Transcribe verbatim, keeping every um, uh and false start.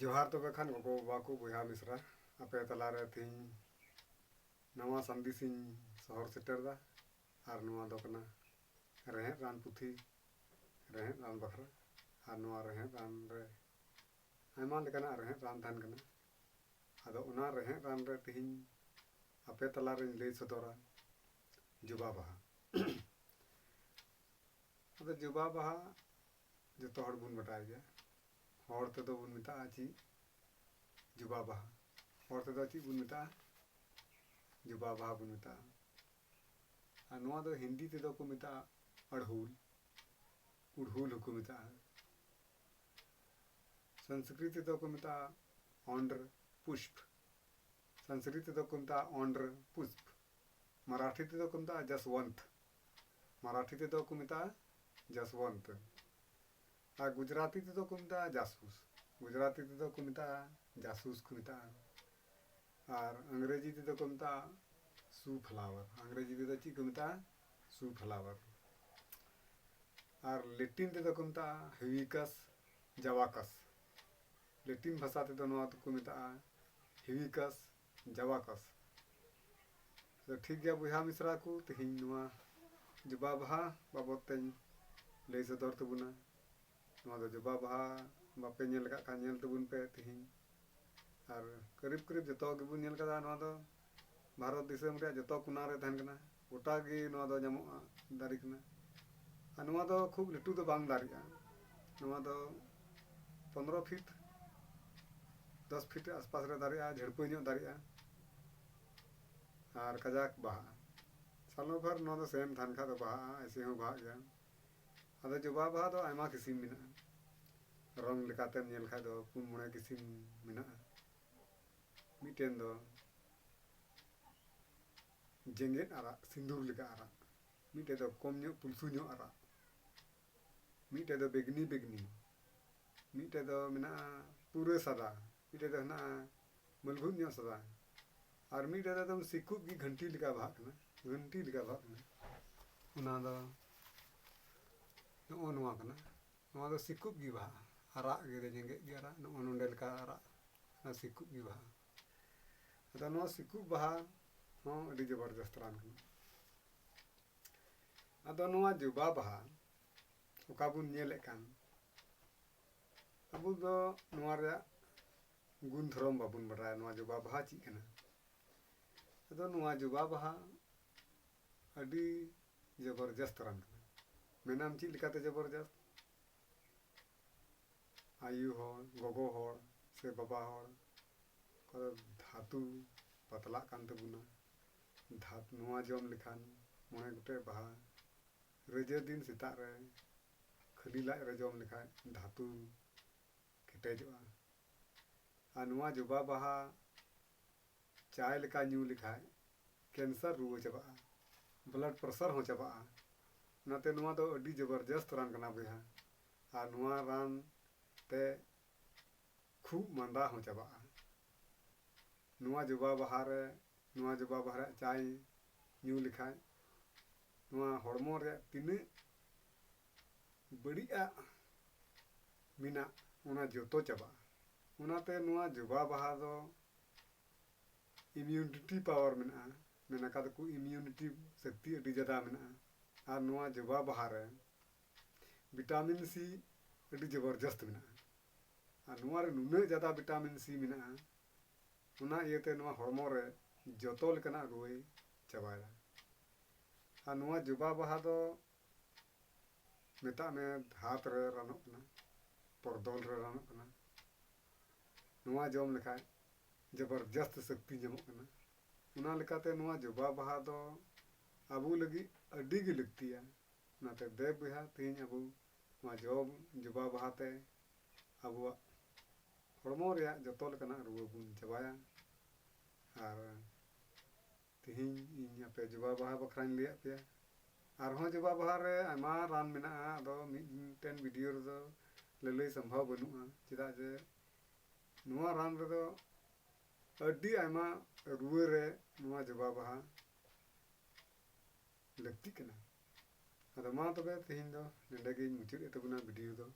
ᱡᱚᱦᱟᱨ ᱛᱚᱵᱮ ᱠᱷᱟᱱ ᱜᱚᱜᱚ ᱵᱟᱵᱟ ᱠᱚ, ᱵᱚᱭᱦᱟ ᱢᱤᱥᱨᱟ, ᱟᱯᱮ ᱛᱟᱞᱟᱨᱮ ᱛᱮᱦᱮᱧ ᱱᱟᱣᱟ ᱥᱟᱸᱫᱮᱥᱤᱧ ᱥᱚᱦᱚᱨ ᱥᱮᱴᱮᱨ ᱮᱫᱟ᱾ ᱟᱨ ᱱᱚᱣᱟ ᱫᱚ ᱠᱟᱱᱟ ᱨᱮᱦᱮᱫ ᱨᱟᱱ ᱯᱩᱛᱷᱤ, ᱨᱮᱦᱮᱫ ᱨᱟᱱ ᱵᱟᱠᱷᱨᱟ᱾ ᱟᱨ ᱱᱚᱣᱟ ᱨᱮᱦᱮᱫ ᱨᱟᱱ ᱨᱮ ᱟᱭᱢᱟ ᱞᱮᱠᱟᱱᱟᱜ ᱨᱮᱦᱮᱫ ᱨᱟᱱ ᱛᱟᱦᱮᱱ ᱠᱟᱱᱟ᱾ ᱟᱫᱚ ᱚᱱᱟ ᱨᱮᱦᱮᱫ ᱨᱟᱱ ᱨᱮ ᱛᱮᱦᱮᱧ ᱟᱯᱮ ᱛᱟᱞᱟᱨᱮᱧ ᱞᱟᱹᱭ ᱥᱚᱫᱚᱨᱟ ᱡᱚᱵᱟ ᱵᱟᱦᱟ᱾ ᱟᱫᱚ ᱡᱚᱵᱟ ᱵᱟᱦᱟ ᱡᱚᱛᱚ ᱦᱚᱲ ᱵᱚᱱ ᱵᱟᱰᱟᱭ ᱜᱮᱭᱟ᱾ ᱦᱚᱲ ᱛᱮᱫᱚ ᱵᱚᱱ ᱢᱮᱛᱟᱜᱼᱟ ᱪᱮᱫ? ᱡᱚᱵᱟ ᱵᱟᱦᱟ᱾ ᱦᱚᱲ ᱛᱮᱫᱚ ᱪᱮᱫ ᱵᱚᱱ ᱢᱮᱛᱟᱜᱼᱟ? ᱡᱚᱵᱟ ᱵᱟᱦᱟ ᱵᱚᱱ ᱢᱮᱛᱟᱜᱼᱟ᱾ ᱟᱨ ᱱᱚᱣᱟ ᱫᱚ ᱦᱤᱱᱫᱤ ᱛᱮᱫᱚ ᱠᱚ ᱢᱮᱛᱟᱜᱼᱟ ᱟᱲᱦᱩᱞ, ᱩᱲᱦᱩᱞ ᱦᱚᱸᱠᱚ ᱢᱮᱛᱟᱜᱼᱟ᱾ ᱥᱚᱝᱥᱠᱨᱤᱛ ᱛᱮᱫᱚ ᱠᱚ ᱢᱮᱛᱟᱜᱼᱟ ᱚᱱᱰᱨ ᱯᱩᱥᱯ᱾ ᱥᱚᱝᱥᱠᱨᱤᱛ ᱛᱮᱫᱚ ᱠᱚ ᱢᱮᱛᱟᱜᱼᱟ ᱚᱱᱰᱨ ᱯᱩᱥᱯ᱾ ᱢᱟᱨᱟᱴᱷᱤ ᱛᱮᱫᱚ ᱠᱚ ᱢᱮᱛᱟᱜᱼᱟ ᱡᱟᱥᱣᱚᱱᱛ᱾ ᱢᱟᱨᱟᱴᱷᱤ ᱛᱮᱫᱚ ᱠᱚ ᱢᱮᱛᱟᱜᱼᱟ ᱡᱟᱥᱣᱚᱱᱛ᱾ ᱟᱨ ᱜᱩᱡᱽᱨᱟᱴᱤ ᱛᱮᱫᱚ ᱠᱚ ᱢᱮᱛᱟᱜᱼᱟ ᱡᱟᱥᱩᱥ᱾ ᱜᱩᱡᱽᱨᱟᱴᱤ ᱛᱮᱫᱚ ᱠᱚ ᱢᱮᱛᱟᱜᱼᱟ ᱡᱟᱥᱩᱥ ᱠᱚ ᱢᱮᱛᱟᱜᱼᱟ᱾ ᱟᱨ ᱟᱝᱨᱮᱡᱤ ᱛᱮᱫᱚ ᱠᱚ ᱢᱮᱛᱟᱜᱼᱟ ᱥᱩ ᱯᱷᱞᱟᱣᱟᱨ᱾ ᱟᱝᱨᱮᱡᱤ ᱛᱮᱫᱚ ᱪᱮᱫ ᱠᱚ ᱢᱮᱛᱟᱜᱼᱟ? ᱥᱩ ᱯᱷᱞᱟᱣᱟᱨ᱾ ᱟᱨ ᱞᱮᱴᱤᱱ ᱛᱮᱫᱚ ᱠᱚ ᱢᱮᱛᱟᱜᱼᱟ ᱦᱤᱣᱤᱠᱟᱥ ᱡᱟᱣᱟᱠᱟᱥ᱾ ᱞᱮᱴᱤᱱ ᱵᱷᱟᱥᱟ ᱛᱮᱫᱚ ᱱᱚᱣᱟ ᱫᱚᱠᱚ ᱢᱮᱛᱟᱜᱼᱟ ᱦᱤᱣᱤᱠᱟᱥ ᱡᱟᱣᱟᱠᱟᱥ᱾ ᱛᱚ ᱴᱷᱤᱠ ᱜᱮᱭᱟ ᱵᱚᱭᱦᱟ ᱢᱤᱥᱨᱟ ᱠᱚ, ᱛᱮᱦᱮᱧ ᱱᱚᱣᱟ ᱡᱚᱵᱟ ᱵᱟᱦᱟ ᱵᱟᱵᱚᱫ ᱛᱮᱧ ᱞᱟᱹᱭ ᱥᱚᱫᱚᱨ ᱛᱟᱵᱚᱱᱟ᱾ ᱱᱚᱣᱟ ᱫᱚ ᱡᱚᱵᱟ ᱵᱟᱦᱟ ᱵᱟᱯᱮ ᱧᱮᱞ ᱟᱠᱟᱫ ᱠᱷᱟᱱ ᱧᱮᱞ ᱛᱟᱵᱚᱱ ᱯᱮ ᱛᱮᱦᱮᱧ᱾ ᱟᱨ ᱠᱟᱹᱨᱤᱵ ᱠᱟᱹᱨᱤᱵ ᱡᱚᱛᱚ ᱜᱮᱵᱚᱱ ᱧᱮᱞ ᱠᱟᱫᱟ, ᱱᱚᱣᱟ ᱫᱚ ᱵᱷᱟᱨᱚᱛ ᱫᱤᱥᱚᱢ ᱨᱮᱭᱟᱜ ᱡᱚᱛᱚ ᱠᱚᱱᱟ ᱨᱮ ᱛᱟᱦᱮᱱ ᱠᱟᱱᱟ, ᱜᱚᱴᱟ ᱜᱮ ᱱᱚᱣᱟ ᱫᱚ ᱧᱟᱢᱚᱜᱼᱟ, ᱫᱟᱨᱮ ᱠᱟᱱᱟ᱾ ᱟᱨ ᱱᱚᱣᱟ ᱫᱚ ᱠᱷᱩᱵ ᱞᱟᱹᱴᱩ ᱫᱚ ᱵᱟᱝ ᱫᱟᱨᱮᱜᱼᱟ, ᱱᱚᱣᱟ ᱫᱚ ᱯᱚᱱᱨᱚ ᱯᱷᱤᱴ, ᱫᱚᱥ ᱯᱷᱤᱴ ᱟᱥᱯᱟᱥ ᱨᱮ ᱫᱟᱨᱮᱜᱼᱟ, ᱡᱷᱟᱹᱲᱯᱟᱹᱭ ᱧᱚᱜ ᱫᱟᱨᱮᱜᱼᱟ᱾ ᱟᱨ ᱠᱟᱡᱟᱠ ᱵᱟᱦᱟᱜᱼᱟ᱾ ᱥᱟᱞᱚ ᱵᱷᱟᱨ ᱱᱚᱣᱟ ᱫᱚ ᱥᱮᱢ ᱛᱟᱦᱮᱱ ᱠᱷᱟᱡ ᱫᱚ ᱵᱟᱦᱟᱜᱼᱟ, ᱮᱭᱥᱮ ᱦᱚᱸ ᱵᱟᱦᱟᱜ ᱜᱮᱭᱟ᱾ ᱟᱫᱚ ᱡᱚᱵᱟ ᱵᱟᱦᱟ ᱫᱚ ᱟᱭᱢᱟ ᱠᱤᱥᱤᱢ ᱢᱮᱱᱟᱜᱼᱟ᱾ ᱨᱚᱝ ᱞᱮᱠᱟᱛᱮᱢ ᱧᱮᱞ ᱠᱷᱟᱡ ᱫᱚ ᱯᱩᱱ ᱢᱚᱬᱮ ᱠᱤᱥᱤᱢ ᱢᱮᱱᱟᱜᱼᱟ᱾ ᱢᱤᱫᱴᱮᱱ ᱫᱚ ᱡᱮᱜᱮᱫ ᱟᱨᱟᱜ, ᱥᱤᱸᱫᱩᱨ ᱞᱮᱠᱟ ᱟᱨᱟᱜ, ᱢᱤᱫᱴᱮᱡ ᱫᱚ ᱠᱚᱢ ᱧᱚᱜ ᱯᱩᱞᱥᱩ ᱧᱚᱜ ᱟᱨᱟᱜ, ᱢᱤᱫᱴᱮᱡ ᱫᱚ ᱵᱮᱜᱽᱱᱤ ᱵᱮᱜᱽᱱᱤ, ᱢᱤᱫᱴᱮᱡ ᱫᱚ ᱢᱮᱱᱟᱜᱼᱟ ᱯᱩᱨᱟᱹ ᱥᱟᱫᱟ, ᱢᱤᱫᱴᱮᱡ ᱫᱚ ᱦᱮᱱᱟᱜᱼᱟ ᱢᱟᱹᱞᱜᱷᱩᱫ ᱧᱚᱜ ᱥᱟᱫᱟ, ᱟᱨ ᱢᱤᱫᱴᱮᱡ ᱫᱚ ᱮᱠᱫᱚᱢ ᱥᱤᱠᱩᱵ ᱜᱮ ᱜᱷᱟᱹᱱᱴᱤ ᱞᱮᱠᱟ ᱵᱟᱦᱟᱜ ᱠᱟᱱᱟ, ᱜᱷᱟᱹᱱᱴᱤ ᱞᱮᱠᱟ ᱵᱟᱦᱟᱜ ᱠᱟᱱᱟ᱾ ᱚᱱᱟ ᱫᱚ ᱱᱚᱜᱼᱚ ᱱᱚᱣᱟ ᱠᱟᱱᱟ, ᱱᱚᱣᱟ ᱫᱚ ᱥᱤᱠᱩᱵ ᱜᱮ ᱵᱟᱦᱟᱜᱼᱟ᱾ ᱟᱨᱟᱜ ᱜᱮ, ᱡᱮᱜᱮᱫ ᱜᱮ ᱟᱨᱟᱜ, ᱱᱚᱜᱼᱚ ᱱᱚᱰᱮ ᱞᱮᱠᱟ ᱟᱨᱟᱜ, ᱚᱱᱟ ᱥᱤᱠᱩᱵ ᱜᱮ ᱵᱟᱦᱟ᱾ ᱟᱫᱚ ᱱᱚᱣᱟ ᱥᱤᱠᱩᱵ ᱵᱟᱦᱟ ᱦᱚᱸ ᱟᱹᱰᱤ ᱡᱚᱵᱚᱨᱡᱚᱥᱛ ᱨᱟᱱ ᱠᱟᱱᱟ᱾ ᱟᱫᱚ ᱱᱚᱣᱟ ᱡᱚᱵᱟ ᱵᱟᱦᱟ ᱚᱠᱟ ᱵᱚᱱ ᱧᱮᱞᱮᱫ ᱠᱟᱱ, ᱟᱵᱚ ᱫᱚ ᱱᱚᱣᱟ ᱨᱮᱭᱟᱜ ᱜᱩᱱ ᱫᱷᱚᱨᱚᱢ ᱵᱟᱵᱚᱱ ᱵᱟᱰᱟᱭᱟ, ᱱᱚᱣᱟ ᱡᱚᱵᱟ ᱵᱟᱦᱟ ᱪᱮᱫ ᱠᱟᱱᱟ᱾ ᱟᱫᱚ ᱱᱚᱣᱟ ᱡᱚᱵᱟ ᱵᱟᱦᱟ ᱟᱹᱰᱤ ᱡᱚᱵᱚᱨᱡᱚᱥᱛ ᱨᱟᱱ ᱠᱟᱱᱟ᱾ ᱢᱮᱱᱟᱢ ᱪᱮᱫ ᱞᱮᱠᱟᱛᱮ ᱡᱚᱵᱚᱨᱡᱚᱥᱛ? ᱟᱭᱳ ᱦᱚᱲ, ᱜᱚᱜᱚ ᱦᱚᱲ ᱥᱮ ᱵᱟᱵᱟ ᱦᱚᱲ ᱠᱚᱫᱚ ᱫᱷᱟᱹᱛᱩ ᱯᱟᱛᱞᱟᱜ ᱠᱟᱱ ᱛᱟᱵᱚᱱᱟ᱾ ᱫᱷᱟᱛ-, ᱱᱚᱣᱟ ᱡᱚᱢ ᱞᱮᱠᱷᱟᱱ ᱢᱚᱬᱮ ᱜᱚᱴᱮᱡ ᱵᱟᱦᱟ ᱨᱟᱹᱡᱟᱹ ᱫᱤᱱ ᱥᱮᱛᱟᱜ ᱨᱮ ᱠᱷᱟᱹᱞᱤ ᱞᱟᱡ ᱨᱮ ᱡᱚᱢ ᱞᱮᱠᱷᱟᱡ ᱫᱷᱟᱹᱛᱩ ᱠᱮᱴᱮᱡᱚᱜᱼᱟ᱾ ᱟᱨ ᱱᱚᱣᱟ ᱡᱚᱵᱟ ᱵᱟᱦᱟ ᱪᱟᱭ ᱞᱮᱠᱟ ᱧᱩ ᱞᱮᱠᱷᱟᱡ cancer ᱨᱩᱣᱟᱹ ᱪᱟᱵᱟᱜᱼᱟ, blood pressure ᱦᱚᱸ ᱪᱟᱵᱟᱜᱼᱟ᱾ ᱚᱱᱟᱛᱮ ᱱᱚᱣᱟ ᱫᱚ ᱟᱹᱰᱤ ᱡᱚᱵᱚᱨᱡᱚᱥᱛ ᱨᱟᱱ ᱠᱟᱱᱟ ᱵᱚᱭᱦᱟ᱾ ᱟᱨ ᱱᱚᱣᱟ ᱨᱟᱱ ᱛᱮ ᱠᱷᱩᱜ ᱢᱟᱸᱫᱟ ᱦᱚᱸ ᱪᱟᱵᱟᱜᱼᱟ᱾ ᱱᱚᱣᱟ ᱡᱚᱵᱟ ᱵᱟᱦᱟ ᱨᱮ, ᱱᱚᱣᱟ ᱡᱚᱵᱟ ᱵᱟᱦᱟ ᱨᱮᱭᱟᱜ ᱪᱟᱭ ᱧᱩ ᱞᱮᱠᱷᱟᱡ ᱱᱚᱣᱟ ᱦᱚᱲᱢᱚ ᱨᱮᱭᱟᱜ ᱛᱤᱱᱟᱹᱜ ᱵᱟᱹᱲᱤᱡᱟᱜ ᱢᱮᱱᱟᱜ, ᱚᱱᱟ ᱡᱚᱛᱚ ᱪᱟᱵᱟᱜᱼᱟ᱾ ᱚᱱᱟᱛᱮ ᱱᱚᱣᱟ ᱡᱚᱵᱟ ᱵᱟᱦᱟ ᱫᱚ immunity power ᱢᱮᱱᱟᱜᱼᱟ, ᱢᱮᱱ ᱟᱠᱟᱫ ᱠᱚ immunity ᱥᱚᱠᱛᱤ ᱟᱹᱰᱤ ᱡᱟᱫᱟ ᱢᱮᱱᱟᱜᱼᱟ᱾ ᱟᱨ ᱱᱚᱣᱟ ᱡᱚᱵᱟ ᱵᱟᱦᱟ ᱨᱮ vitamin C ᱟᱹᱰᱤ ᱡᱚᱵᱚᱨᱡᱚᱥᱛ ᱢᱮᱱᱟᱜᱼᱟ᱾ ᱟᱨ ᱱᱚᱣᱟ ᱨᱮ ᱱᱩᱱᱟᱹᱜ ᱡᱟᱫᱟ vitamin C ᱢᱮᱱᱟᱜᱼᱟ, ᱚᱱᱟ ᱤᱭᱟᱹᱛᱮ ᱱᱚᱣᱟ ᱦᱚᱲᱢᱚ ᱨᱮ ᱡᱚᱛᱚ ᱞᱮᱠᱟᱱᱟᱜ ᱨᱩᱣᱟᱹᱭ ᱪᱟᱵᱟᱭᱟ᱾ ᱟᱨ ᱱᱚᱣᱟ ᱡᱚᱵᱟ ᱵᱟᱦᱟ ᱫᱚ ᱢᱮᱛᱟᱜ ᱢᱮ ᱫᱷᱟᱛ ᱨᱮ ᱨᱟᱱᱚᱜ ᱠᱟᱱᱟ, ᱯᱚᱨᱫᱚᱞ ᱨᱮ ᱨᱟᱱᱚᱜ ᱠᱟᱱᱟ᱾ ᱱᱚᱣᱟ ᱡᱚᱢ ᱞᱮᱠᱷᱟᱡ ᱡᱚᱵᱚᱨᱡᱚᱥᱛ ᱥᱚᱠᱛᱤ ᱧᱟᱢᱚᱜ ᱠᱟᱱᱟ᱾ ᱚᱱᱟ ᱞᱮᱠᱟᱛᱮ ᱱᱚᱣᱟ ᱡᱚᱵᱟ ᱵᱟᱦᱟ ᱫᱚ ᱟᱵᱚ ᱞᱟᱹᱜᱤᱫ ᱟᱹᱰᱤ ᱜᱮ ᱞᱟᱹᱠᱛᱤᱭᱟ᱾ ᱚᱱᱟᱛᱮ ᱫᱮ ᱵᱚᱭᱦᱟ, ᱛᱮᱦᱮᱧ ᱟᱵᱚ ᱱᱚᱣᱟ ᱡᱚ, ᱡᱚᱵᱟ ᱵᱟᱦᱟ ᱛᱮ ᱟᱵᱚᱣᱟᱜ ᱦᱚᱲᱢᱚ ᱨᱮᱭᱟᱜ ᱡᱚᱛᱚ ᱞᱮᱠᱟᱱᱟᱜ ᱨᱩᱣᱟᱹ ᱵᱚᱱ ᱪᱟᱵᱟᱭᱟ᱾ ᱟᱨ ᱛᱮᱦᱮᱧ ᱤᱧ ᱟᱯᱮ ᱡᱚᱵᱟ ᱵᱟᱦᱟ ᱵᱟᱠᱷᱨᱟᱧ ᱞᱟᱹᱭᱟᱫ ᱯᱮᱭᱟ᱾ ᱟᱨᱦᱚᱸ ᱡᱚᱵᱟ ᱵᱟᱦᱟ ᱨᱮ ᱟᱭᱢᱟ ᱨᱟᱱ ᱢᱮᱱᱟᱜᱼᱟ, ᱟᱫᱚ ᱢᱤᱫᱴᱮᱱ video ᱨᱮᱫᱚ ᱞᱟᱹᱞᱟᱹᱭ ᱥᱚᱢᱵᱷᱚᱵ ᱵᱟᱹᱱᱩᱜᱼᱟ, ᱪᱮᱫᱟᱜ ᱡᱮ ᱱᱚᱣᱟ ᱨᱟᱱ ᱨᱮᱫᱚ ᱟᱹᱰᱤ ᱟᱭᱢᱟ ᱨᱩᱣᱟᱹ ᱨᱮ ᱱᱚᱣᱟ ᱡᱚᱵᱟ ᱵᱟᱦᱟ ᱞᱟᱹᱠᱛᱤᱜ ᱠᱟᱱᱟ᱾ ᱟᱫᱚ ᱢᱟ ᱛᱚᱵᱮ ᱛᱮᱦᱮᱧ ᱫᱚ ᱱᱚᱰᱮ ᱜᱤᱧ ᱢᱩᱪᱟᱹᱫ ᱮᱫ ᱛᱟᱵᱚᱱᱟ video ᱫᱚ᱾